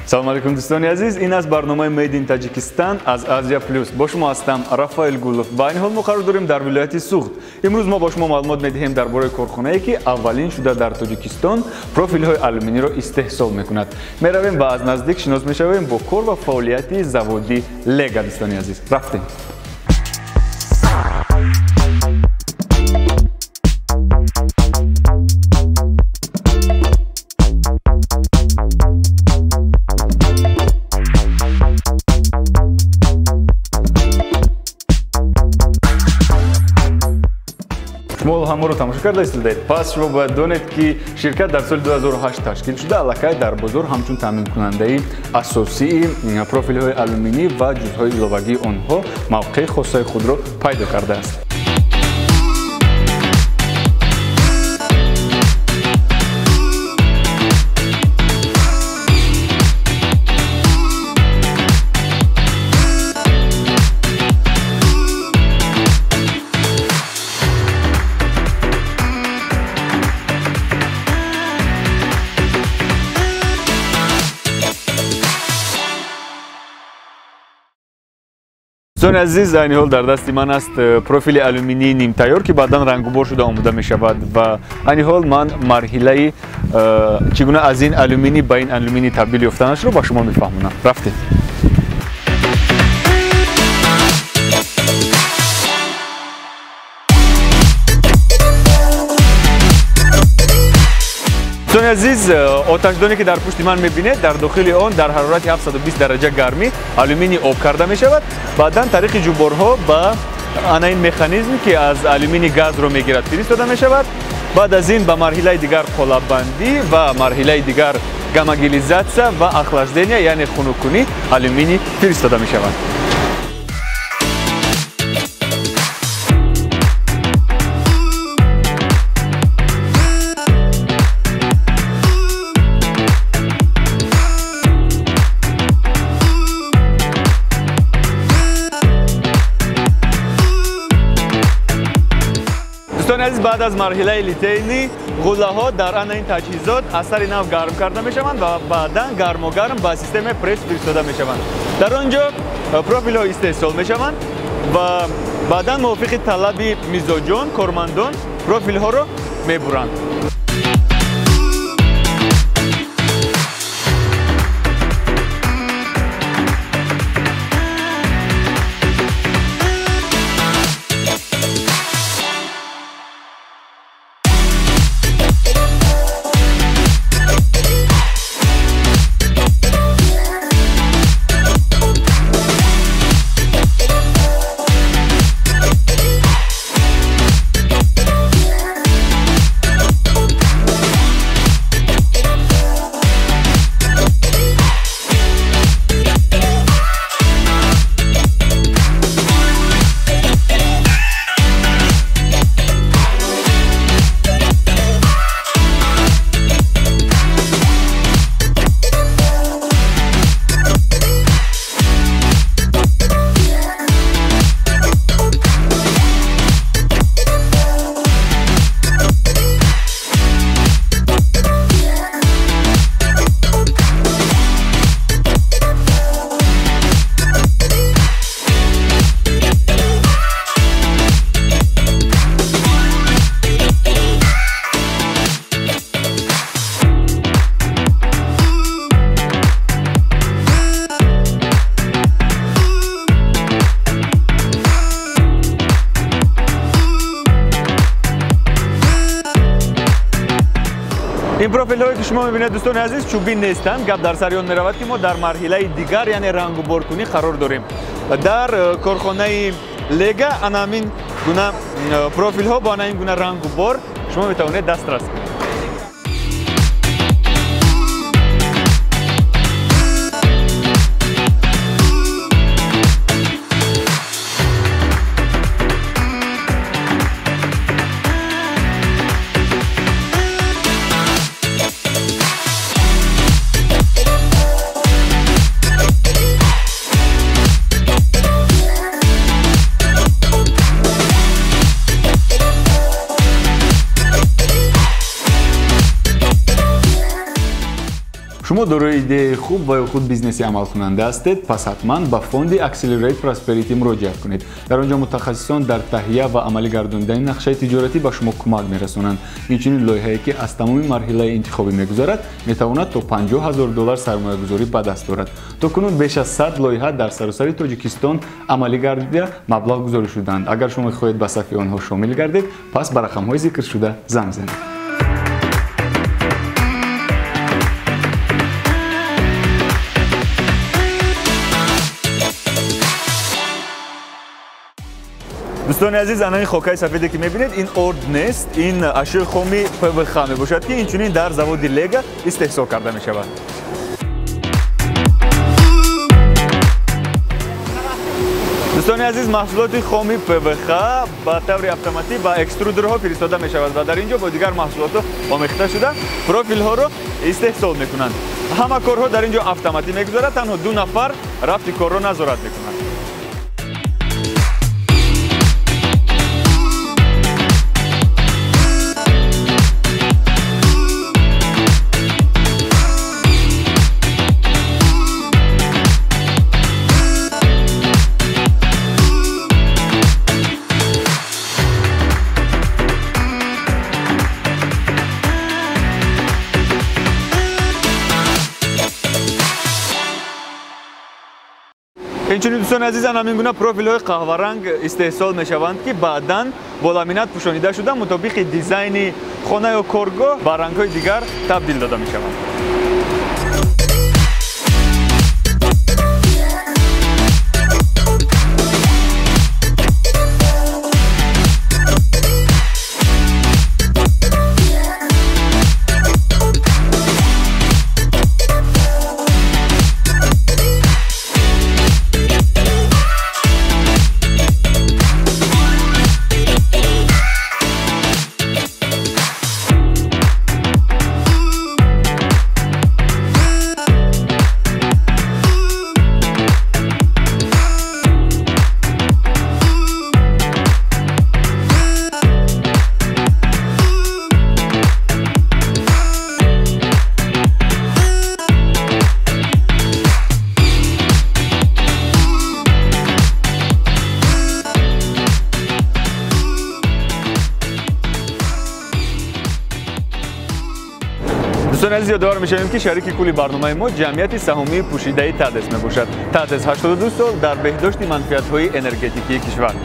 Салом алейкум, дӯстони азиз. Ин аст барномаи Made in Tajikistan аз Азия Плюс. Бо шумо ҳастам Рафаэл Гулов. Ба ин ҳол мо қарор дорем дар вилояти Суғд. Имрӯз мо бо шумо маълумот медиҳем дар бораи корхонае, ки аввалин шуда дар Тоҷикистон профилҳои алюминиро истеҳсол мекунад. Меравем ва аз наздик шинос мешавем бо кор ва фаъолияти заводи Лега. Дӯстони азиз, рафтем. Шумо ҳамаро тамошо карда истодаед. Пас шумо бояд донед, ки ширкат дар соли 2008 ташкил шуда, аллакай дар бозор ҳамчун таъминкунандаи асосии профилҳои алюминӣ ва ҷузъҳои иловагии онҳо мавқеи хосаи худро пайдо кардааст. Дӯстони азиз, айни ҳол дар дасти ман аст профили алюминии нимтайёр, ки баъдан рангубор шуда омода мешавад ва айни ҳол ман марҳилаи чӣ гуна аз ин алюминӣ ба ин алюминӣ табдил ёфтанашро ба шумо мефаҳмонам. Рафтем. Дӯстони азиз, оташдоне ки дар пушти ман мебинед, дар дохили он дар ҳарорати 720 дараҷа гармӣ алюминий об карда мешавад. Баъдан тариқи ҷуборҳо ба ана ин механизм, ки аз алюминий газро мегирад, фиристода мешавад. Баъд аз ин ба марҳилаи дигар қолаббандӣ ва марҳилаи дигар гомогенизатсия ва охлаждения, яъне хунуккунӣ алюминий фиристода мешавад. Дӯстони азиз, баъд аз марҳилаи литейнӣ ғуллаҳо дар ана ин таҷҳизот аз сари нав гарм карда мешаванд ва баъдан гармогарм ба системаи пресс фиристода мешаванд. Дар он ҷо профилҳо истеҳсол мешаванд ва баъдан мувофиқи талаби мизоҷон кормандон профилҳоро мебуранд. Ин профилҳое ки шумо мебинед, дӯстони азиз, чӯбӣ нестанд. Гап дар сари он меравад, ки мо дар марҳилаи дигар, яъне рангуборкунӣ қарор дорем. Дар корхонаи Лега ана ҳамин гуна профилҳо бо ана ин гуна рангубор шумо метавонед дастрас кунед. Шумо дорои идеяи хуб ва ё худ бизнеси амалкунанда ҳастед, пас ҳатман ба фонди Accelerate Prosperity муроҷиат кунед. Дар он ҷо мутахассисон дар таҳия ва амалӣ гардондани нақшаи тиҷоратӣ ба шумо кӯмак мерасонанд. Инчунин лоиҳае ки аз тамоми марҳилаи интихобӣ мегузарад, метавонад то $50,000 сармоягузорӣ ба даст орад. То кунун беш аз 100 лоиҳа дар саросари Тоҷикистон амалӣ гардида маблағгузорӣ шуданд. Агар шумо мехоҳед ба сафи онҳо шомил гардед, пас ба рақамҳои зикршуда занг занед. Дӯстони азиз, ана ин хокаи сафеде ки мебинед, ин орд нест, ин ашёи хоми ПВХ мебошад, ки инчунин дар заводи Лего истеҳсол карда мешавад. Дӯстони азиз, маҳсулоти хоми ПВХ ба таври автоматӣ ба экструдерҳо фиристода мешавад ва дар ин ҷо бо дигар маҳсулотҳо омехта шуда профилҳоро истеҳсол мекунанд. Ҳама корҳо дар ин ҷо автоматӣ мегузарад, танҳо 2 нафар рафти корро назорат мекунанд. Инчунин дӯстони азизан, ҳамин гуна профилҳои қаҳваранг истеҳсол мешаванд, ки баъдан бо ламинат пӯшонида шуда мутобиқи дизайни хона ё коргоҳ ба рангҳои дигар табдил дода мешаванд. Дӯстони азиз, ёдовар мешавем, ки шарики кулли барномаи мо ҷамъияти саҳомии пӯшидаи ТАДЭС мебошад. ТАДЭС 82 сол дар беҳдошти манфиатҳои энергетикии кишвар.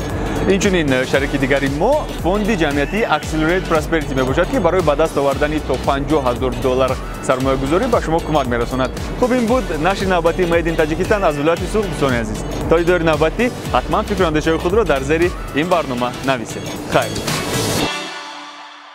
Инчунин шарики дигари мо фонди ҷамъиятии Accelerate Prosperity мебошад, ки барои ба даст овардани то $50,000 сармоягузорӣ ба шумо кӯмак мерасонад. Хуб, ин буд нашри навбатии Made in Tajikistan аз вилояти Суғд. Дӯстони азиз, то дидори навбатӣ ҳатман фикру андешаҳои худро дар зери ин барнома нависед. Хайр.